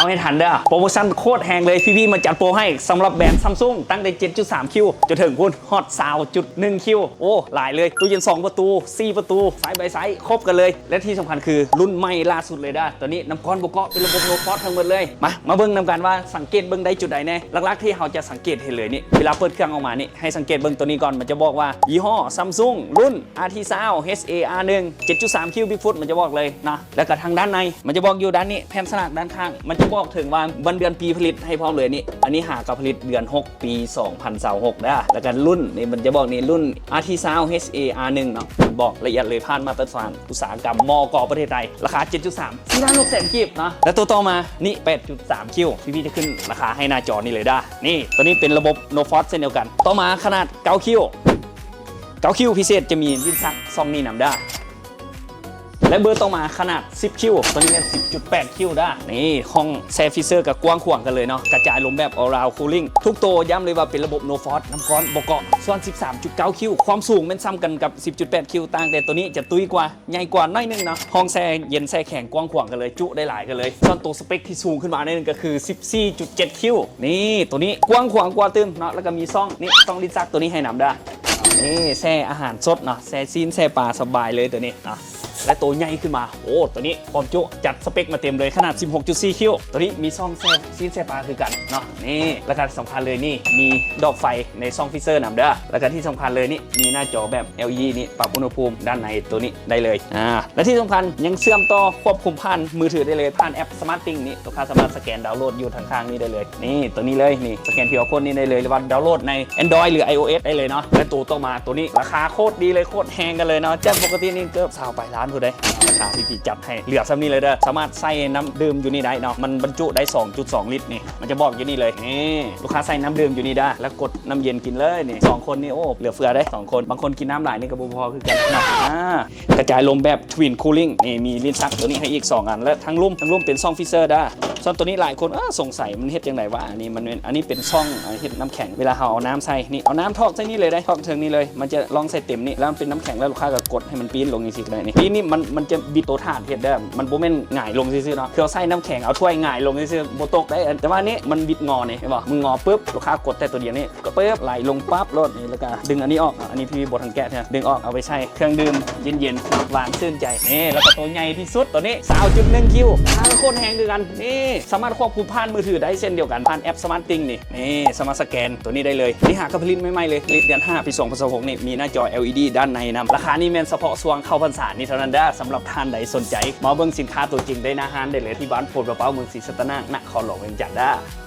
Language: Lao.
ເອົາໃຫ້ທັນເດີ້ ໂປຣໂມຊັນໂຄດແຮງເລີຍ ພີ່ໆມາຈັດໂປຣໃຫ້ສຳລັບແບຣນ Samsung ຕັ້ງແຕ່ ເຈັດຈຸດສາມຄິວ ຈົນເຖິງພຸ້ນຮອດ ຊາວຈຸດໜຶ່ງຄິວ ໂອ້ ຫຼາຍເລີຍ ຕູ້ເຢັນສອງປະຕູ ສີ່ປະຕູ ໄຊບາຍໄຊ ຄົບກັນເລີຍ ແລະທີ່ສຳຄັນຄືລຸ້ນໃໝ່ລ່າສຸດເລີຍເດີ້ ໂຕນີ້ນ້ຳກ້ອນບໍ່ເກາະ ເປັນລະບົບ No Frost ທັງໝົດເລີຍ. ມາ ມາເບິ່ງນຳກັນວ່າສັງເກດເບິ່ງໄດ້ຈຸດໃດແດ່. ຫຼັກໆທີ່ເຮົາຈະສັງເກດເຫັນເລີຍນີ້ ເວລາເປີດເຄື່ອງອອກມານີ້ ໃຫ້ສັງເກດເບິ່ງໂຕນີ້ກ່ອນ ມັນຈະບອກວ່າຍີ່ຫໍ້ Samsung ລຸ້ນ RT ຊາວ HAR ໜຶ່ງ ເຈັດຈຸດສາມຄິວ Bigfoot ມັນຈະບອກເລີຍເນາະ. ແລ້ວກໍທາງດ້ານໃນ ມັນຈະບອກຢູ່ດ້ານນີ້ ແຜ່ນສະຫຼາກດ້ານຂ້າງ ມັນຈະບອກເຖິງວ່າວັນເດືອນປີຜະລິດໃຫ້ພ້ອມເລີຍນີ້. ອັນນີ້ຫາກໍຜະລິດເດືອນຫົກ ປີສອງພັນຊາວຫົກເດີ້. ແລ້ວກໍລຸ້ນນີ້ ມັນຈະບອກນີ້ ລຸ້ນ RT ຊາວ HAR ໜຶ່ງເນາະ ມັນບອກລະອຽດເລີຍ ຜ່ານມາດຕະຖານອຸດສາຫະກຳ ມກ ປະເທດໄທ ລາຄາ ເຈັດຈຸດສາມ ສີ່ລ້ານຫົກແສນກີບເນາະ. ແລ້ວໂຕຕໍ່ມານີ້ ແປດຈຸດສາມຄິວ ພີ່ໆຈະຂຶ້ນລາຄາໃຫ້ໜ້າຈໍນີ້ເລີຍເດີ້. ນີ້ ໂຕນີ້ເປັນລະບົບ No Frost ເຊັ່ນດຽວກັນ. ຕໍ່ມາຂະໜາດເກົ້າຄິວ ເກົ້າຄິວພິເສດ ຈະມີລິ້ນຊັກຊ່ອງນີ້ນຳເດີ້. ແລະເບີຕໍ່ມາຂະໜາດສິບຄິວ ໂຕນີ້ແມ່ນ ສິບຈຸດແປດຄິວເດີ້. ນີ້ຫ້ອງແຊ່ Freezer ກໍກວ້າງຂວາງກັນເລີຍເນາະ ກະຈາຍລົມແບບ All Round Cooling ທຸກໂຕ ຢ້ຳເລີຍວ່າເປັນລະບົບ No Frost ນ້ຳກ້ອນບໍ່ເກາະ. ສ່ວນ ສິບສາມຈຸດເກົ້າຄິວ ຄວາມສູງແມ່ນສ່ຳກັນກັບ ສິບຈຸດແປດຄິວ ຕ່າງແຕ່ໂຕນີ້ຈະຕຸ້ຍກວ່າ ໃຫຍ່ກວ່າໜ້ອຍໜຶ່ງເນາະ. ຫ້ອງແຊ່ເຢັນແຊ່ແຂງກວ້າງຂວາງກັນເລີຍ ຈຸໄດ້ຫຼາຍກັນເລີຍ. ສ່ວນໂຕສະເປັກທີ່ສູງຂຶ້ນມາໜ້ອຍໜຶ່ງກໍຄື ສິບສີ່ຈຸດເຈັດຄິວ ນີ້ ໂຕນີ້ກວ້າງຂວາງກວ່າຕື່ມເນາະ. ແລ້ວກໍມີຊ່ອງນີ້ ຊ່ອງລິ້ນຊັກໂຕນີ້ໃຫ້ນຳເດີ້. ນີ້ແຊ່ອາຫານສົດເນາະ ແຊ່ຊີ້ນແຊ່ປາສະບາຍເລີຍໂຕນີ້ເນາະ. ແລະໂຕໃຫຍ່ຂຶ້ນມາ ໂອ້ ໂຕນີ້ຄວາມຈຸ ຈັດສະເປັກມາເຕັມເລີຍ ຂະໜາດ ສິບຫົກຈຸດສີ່ຄິວ ໂຕນີ້ມີຊ່ອງແຊ່ຊີ້ນແຊ່ປາຄືກັນເນາະ. ນີ້ ແລ້ວກໍສຳຄັນເລີຍນີ້ ມີດອກໄຟໃນຊ່ອງ Freezer ນຳເດີ້. ແລ້ວກໍທີ່ສຳຄັນເລີຍນີ້ ມີໜ້າຈໍແບບ LED ນີ້ ປັບອຸນຫະພູມດ້ານໃນໂຕນີ້ໄດ້ເລີຍ. ອາ ແລະທີ່ສຳຄັນຍັງເຊື່ອມຕໍ່ຄວບຄຸມຜ່ານມືຖືໄດ້ເລີຍ ຜ່ານແອັບ Smart Thing ນີ້ ລູກຄ້າສາມາດສະແກນດາວໂຫຼດຢູ່ທາງຂ້າງນີ້ໄດ້ເລີຍ. ນີ້ ໂຕນີ້ເລີຍ ນີ້ ສະແກນ QR Code ນີ້ໄດ້ເລີຍ ຫຼືວ່າດາວໂຫຼດໃນ Android ຫຼື iOS ໄດ້ເລີຍເນາະ. ແລະໂຕຕໍ່ມາໂຕນີ້ ລາຄາໂຄດດີເລີຍ ໂຄດແຮງກັນເລີຍເນາະ. ຈັດປົກກະຕິນີ້ເກືອບຊາວປາຍລ້ານພຸ້ນເດ້. ລາຄາທີ່ພີ່ຈັດໃຫ້ເຫຼືອສ່ຳນີ້ເລີຍເດີ້. ສາມາດໃສ່ນ້ຳດື່ມຢູ່ນີ້ໄດ້ເນາະ ມັນບັນຈຸໄດ້ ສອງຈຸດສອງລິດນີ້ ມັນຈະບອກຢູ່ນີ້ເລີຍ. ນີ້ ລູກຄ້າໃສ່ນ້ຳດື່ມຢູ່ນີ້ເດີ້ ແລ້ວກົດນ້ຳເຢັນກິນເລີຍນີ້. ສອງຄົນນີ້ ໂອ້ ເຫຼືອເຟືອໄດ້ ສອງຄົນ ບາງຄົນກິນນ້ຳຫຼາຍນີ້ກໍບໍ່ພໍຄືກັນເນາະ. ອາ ກະຈາຍລົມແບບ Twin Cooling ນີ້ ມີລິ້ນຊັກໂຕນີ້ໃຫ້ອີກສອງອັນ ແລະທາງລຸ່ມ ທາງລຸ່ມເປັນຊ່ອງ Freezer ເດີ້. ສ່ວນໂຕນີ້ຫຼາຍຄົນ ເອີ ສົງໄສມັນເຮັດຈັ່ງໃດວະ ອັນນີ້ມັນ ອັນນີ້ເປັນຊ່ອງ ເຮັດນ້ຳແຂງ ເວລາເຮົາເອົານ້ຳໃສ່ ນີ້ ເອົານ້ຳຖອກໃສ່ນີ້ເລີຍເດ້ ຖອກເທິງນີ້ເລີຍ ມັນຈະລ່ອງໃສ່ເຕັມນີ້ ແລ້ວມັນເປັນນ້ຳແຂງ ແລ້ວລູກຄ້າກໍກົດໃຫ້ມັນປີ້ນລົງຈັ່ງຊີ້ກໍໄດ້ນີ້. ປີ້ນນີ້ມັນ ມັນຈະບິດໂຕຖານເຮັດເດີ້ ມັນບໍ່ແມ່ນຫງາຍລົງຊື່ໆເນາະ. ຄືເຮົາໃສ່ນ້ຳແຂງ ເອົາຖ້ວຍຫງາຍລົງຊື່ໆ ບໍ່ຕົກໄດ້. ແຕ່ວ່ານີ້ມັນບິດງໍນີ້ ເຫັນບໍ່? ມັນງໍປຶບ ລູກຄ້າກົດແຕ່ໂຕດຽວນີ້ ກໍປຶບ ໄຫຼລົງປັບໂລດນີ້ ແລ້ວກໍດຶງອັນນີ້ອອກເນາະ. ດຶງອອກ ເອົາໄປໃສ່ເທື່ອ ດຶງອອກ ເອົາໄປໃສ່ເຄື່ອງດື່ມເຢັນໆ ຫວານຊື່ນໃຈ. ນີ້ ແລ້ວກໍໂຕໃຫຍ່ທີ່ສຸດ ໂຕນີ້ ຊາວຈຸດໜຶ່ງຄິວ ໂຄດແຮງຄືກັນ. ນີ້ ສາມາດຄວບຄຸມຜ່ານມືຖືໄດ້ເຊັ່ນດຽວກັນ ຜ່ານແອັບ Smart Thing ນີ້. ນີ້ ສາມາດສະແກນໂຕນີ້ໄດ້ເລີຍ. ນີ້ຫາກໍຜະລິດໃໝ່ໆເລີຍ ຜະລິດເດືອນຫ້າ ປີສອງພັນຊາວຫົກນີ້ ມີໜ້າຈໍ LED ດ້ານໃນນຳ. ລາຄານີ້ແມ່ນສະເພາະຊ່ວງເຂົ້າພັນສານີ້ເທົ່ານັ້ນເດີ້. ສຳລັບທ່ານໃດສົນໃຈ ມາເບິ່ງສິນຄ້າໂຕຈິງໄດ້ໜ້າຮ້ານໄດ້ເລີຍ ທີ່ບ້ານໂພນປະເປົ້າ ເມືອງສີສັດຕະນາກ ນະຄອນຫຼວງວຽງຈັນເດີ້.